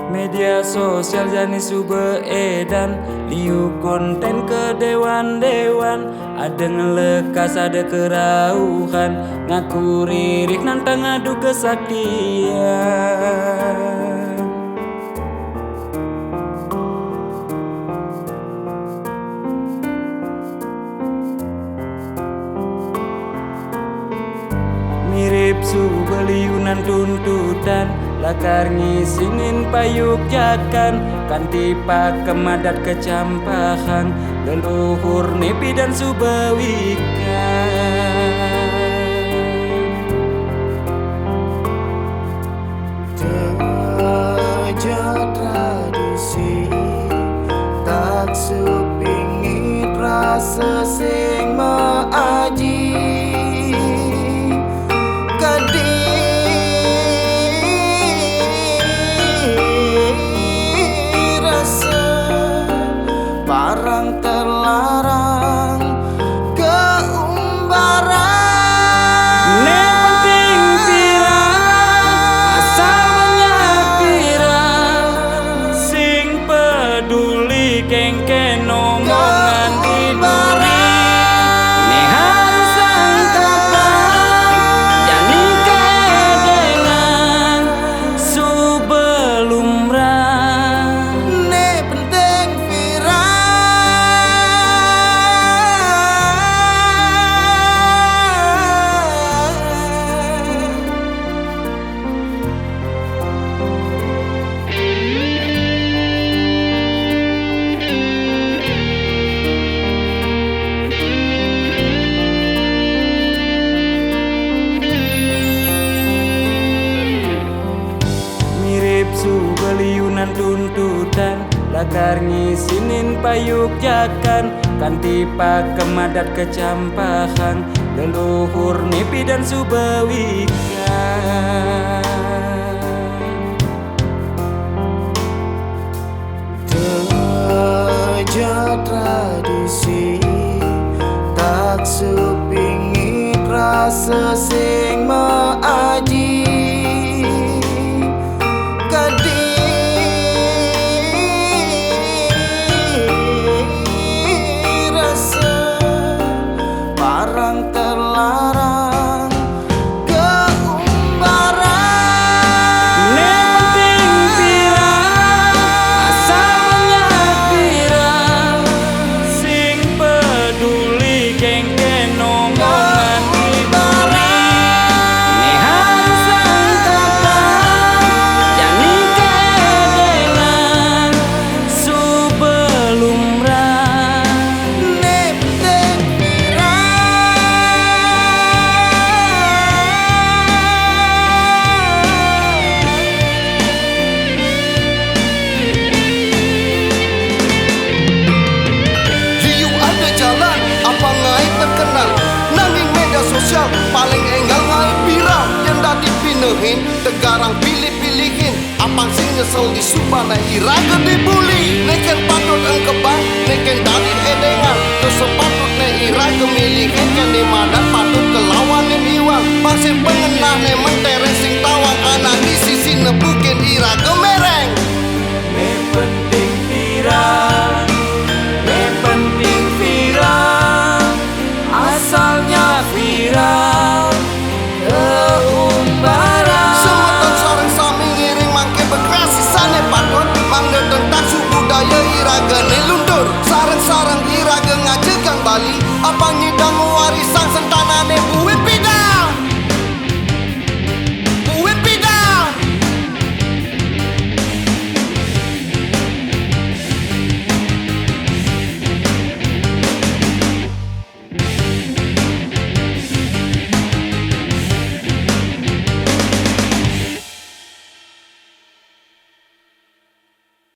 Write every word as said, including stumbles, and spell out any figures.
Media sosial jani suba edan, liu konten kedewan-dewan, ada ngelekas, ada kerauhan, ngaku ririh nantang adu kesaktian. Mirip suba liunan tuntutan, lakar ngisinin payuk jakan, kanti pakem adat kecampahang, leluhur ne pidan suba wikan. Teja tradisi, tak supingit rasa sing maaji. Kadi rasa parang terlarang keumbaran. Ne penting pirang, asal banyak pirang sing peduli kengken omongan di duri. Ne harus sangkapan jani kedengan suba lumrah. Ne penting pirang. Mirip suba liunan tuntutan, lakar ngisinin payuk jakan, kanti pakem adat kecampahang, leluhur ne pidan suba wikan. Teja tradisi, tak supingit rasa sing maaji. Kadi rasa parang terlarang keumbaran. Ne penting pirang, asal banyak pirang sing peduli kengken omongan di duri. Ne harus sangkapan jani kedengan suba lumrah. Ne penting pirang. Liu ada jalan, apang ngai terkenal. Nanging media sosial paling enggal ngai viral. Yen dadi pinehin, tegarang pilih-pilihin. Apang sing nyesel disuba ne iraga dibuli. Neken patut engkebang, neken dadi edengan. Tesepatutne iraga milihin kene madan patut kelawanin iwang. Pang sing